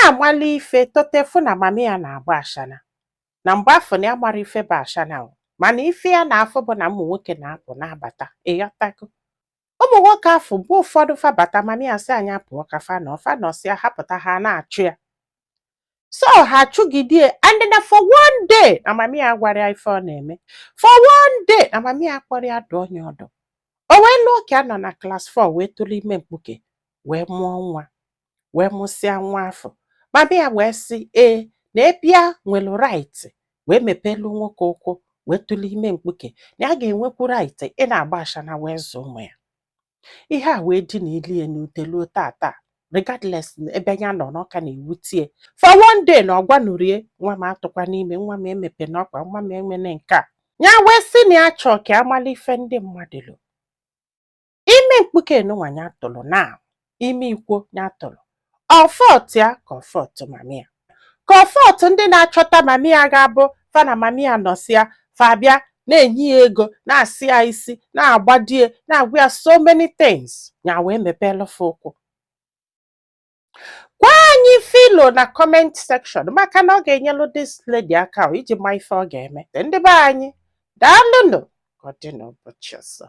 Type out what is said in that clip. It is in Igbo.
Na-amali ife totefu na mami ya na-agba ashana. Na mgbe afọ na ya mara ife bụ ashana o, mana ife ya na-afụ bụ na ụmụ nwoke na-apụ na-abata, ịghọtago? Ụmụ nwoke afọ mgbe ụfọdụ fabata, mami ya sị anya pụọ ka fa nọ, fa nọsịa, hapụta, ha na-achụ ya. So ha chụgidie, and na for one day na mami ya gwara ya ife ọ na-eme. For one day na mami ya kpọrọ ya dụọ ya ọdụ. O wee lụọ ka a nọ na class 4, wee tụrụ ime mkpuke, wee mụọ nwa, wee mụsịa nwa afọ. Mami ya wee sị ee, na ebia nwere right wee mepelu nwoke ụkwụ, wee tụrụ ime mkpuke, na ya ga-enwekwu right ị na-agba ashana wee zụọ ụmụ ya. Ihe a wee dị n'ilie n'ute luo tata, regardless ebe ya nọ n'ọka na-ewutie. For one day na ọgwa nụrie, nwa m atụkwa n'ime, nwa m emepe n'ọkpa, nwa m emene nke a. Ya wee sị na ya chọọ ka amala ife ndị mmadụ lụ ime mkpuke nụnwa ya tụrụ na ime ikwo ya tụrụ ọfọt ya, ka ọfọt mami ya, ka ọfọt ndị na-achọta mami ya ga-abụ fa na mami ya nọsịa, fa bịa na-enye ya ego, na-asị ya isi, na-agbadie, na-agwa ya so many things. Ya wee mepelu fa ụkwụ. Gwa anyị filo na comment section, maka na ọ ga-enyelu this lady aka iji ma ife ọ ga-eme. Ndị be anyị, daalụnụ. Ka ọ dị n'ụbọchị ọzọ.